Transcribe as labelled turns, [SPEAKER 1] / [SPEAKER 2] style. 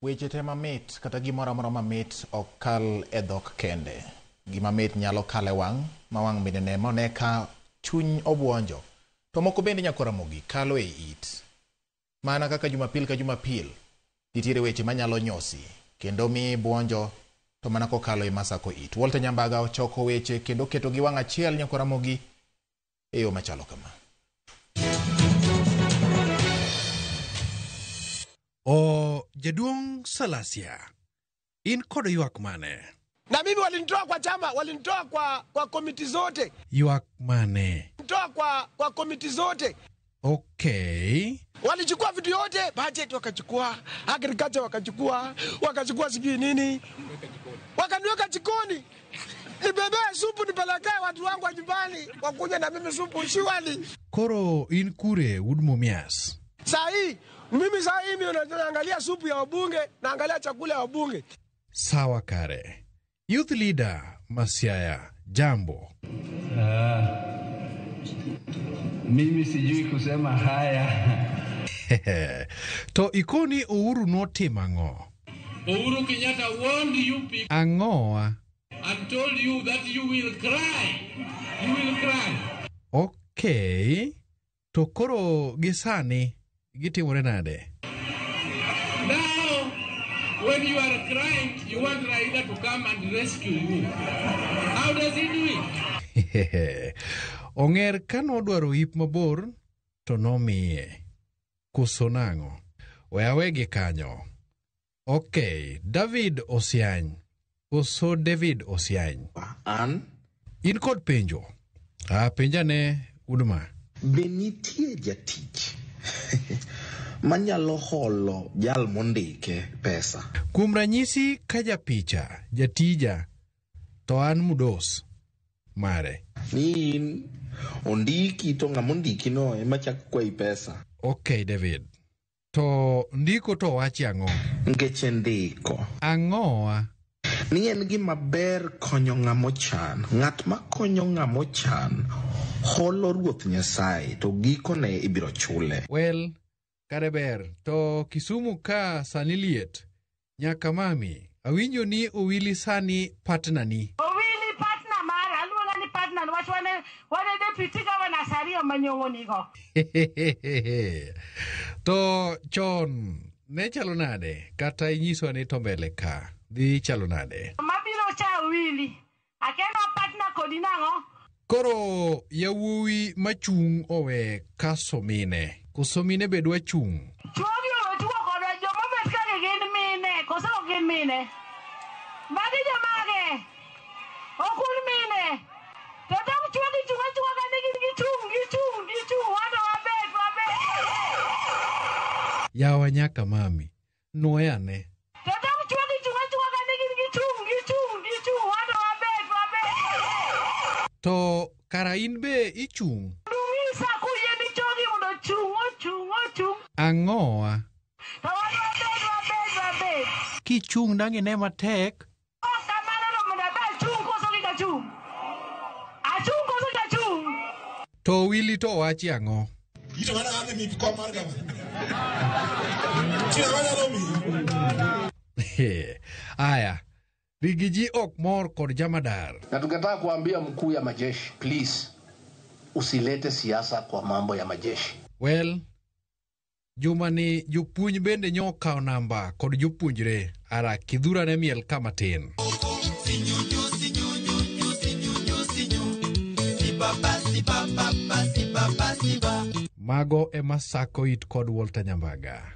[SPEAKER 1] Weche te mamit kata gimoro amora mamit ok kal e dhok kende. Gima mit nyalo kalo e wang' ma wang' bende ne mone ka chuny obuonjo. To moko bende nyakora Ramogi kalo e it. Mana kaka Jumapil ka Jumapil, nitiere weche manyalo nyosi kendo mi buonjo to mana kokalo e masako it. Walter Nyambaga ochoko weche kendo oketo gi wang' achiel nyakora Ramogi e yo machalo kama.
[SPEAKER 2] O jaduong' Salasia, in kod ywak mane?
[SPEAKER 3] Na mimi walinitoa kwa chama, walinitoa kwa komiti zote.
[SPEAKER 2] Ywak mane?
[SPEAKER 3] Nitoa kwa komiti zote.
[SPEAKER 2] Okay.
[SPEAKER 3] Walichukua vitu yote, budget wakachukua, agriculture wakachukua, wakachukua sijui nini. Wakaniweka jikoni. Nibebee supu nipelekee watu wangu wa nyumbani, wakunywe na mimi supu shiwali.
[SPEAKER 2] Koro in kure Wood Mumias?
[SPEAKER 3] Saa hii mimi saa hii mimi naangalia supu ya wabunge, naangalia chakula ya wabunge.
[SPEAKER 2] Sawa kare. Youth leader Masiaya, jambo.
[SPEAKER 4] Mimi sijui kusema haya.
[SPEAKER 2] To ikoni Uhuru notimo ang'o?
[SPEAKER 5] Uhuru Kenyatta warned you people
[SPEAKER 2] Ang'owa?
[SPEAKER 5] and told you that you will cry. You will cry.
[SPEAKER 2] Okay. To koro gi sani gitimore nade?
[SPEAKER 5] Now, when you are crying, you want Raila to come and rescue you. How does he do it?
[SPEAKER 2] Ong'er ka nodwaro ip mabor to nomiye. Koso nang'o? We awegi kanyo. Okay, David Osiany. Koso David Osiany.
[SPEAKER 6] An?
[SPEAKER 2] In kod penjo. Penja ne Udma.
[SPEAKER 6] Be nitie jatich manyalo holo jal mondike pesa?
[SPEAKER 2] Kuom ranyisi ka japicha, jatija, to an mudos mare.
[SPEAKER 6] Ni in ondiki to ng'ama ondiki no ema chako kwayi pesa.
[SPEAKER 2] Okay, David. To ndiko to wachi ang'o?
[SPEAKER 6] Nikech ndiko.
[SPEAKER 2] Ang'owa?
[SPEAKER 6] Ni en gima ber konyo ng'ama ochan. Ng'at ma konyo ng'ama ochan holo Ruoth Nyasaye to gikone ibiro chule.
[SPEAKER 2] Well, kare ber. To Kisumu ka sani liet. Nyaka mami, awinjo ni Owili sani partner ni.
[SPEAKER 7] Owili partner mara, aluonga ni partner niwach wane deputy governor ariyo manyong'o nigo.
[SPEAKER 2] To chon ne chalo nade? Kata inyiswa ni to mbele ka dhi chalo nade?
[SPEAKER 7] Mabiro cha Owili. Akeno partner kodi nang'o?
[SPEAKER 2] Koro yawuowi machung' owe kaso mine. Koso mine be dwa chung'?
[SPEAKER 7] Chuogi owe tugo kodwa, joma obet ka gi gin mine, koso ok gin mine? Magi jomage? Ok un mine? To tok chuogi chung' achunga ka ni gin gichung', gichung', gichung', wato wabet, wabet.
[SPEAKER 2] Yawa nyaka mami, nuoyane.
[SPEAKER 7] To tok chuogi chung' achunga ka ni gin gichung', gichung', gichung', wato wabet, wabet.
[SPEAKER 2] To kara in be ichung'?
[SPEAKER 7] Dung'isa kuyie ni chogi mondo ochung', ochung', ochung'.
[SPEAKER 2] Ang'owa?
[SPEAKER 7] To wan wabet, wabet, wabet.
[SPEAKER 2] Kichung' dang' ine matek.
[SPEAKER 7] Ok kamano to mondo abe achung' koso kik achung'? Achung' koso kik achung'?
[SPEAKER 2] To Willy to wachi ang'o?
[SPEAKER 8] Ito mana adhi mi kom mar gavana. Tira mana romi.
[SPEAKER 2] Aya, Rigiji ok mor kod jamadar.
[SPEAKER 9] Na tungetaka kuambia mkuu ya majeshi, please usilete siasa kwa mambo ya majeshi.
[SPEAKER 2] Well, juma ni jopuonj bende nyo okawo namba kod jopuonjre ara kidhura ne miel kama tin. Mago ema sako it kod Walter Nyambaga.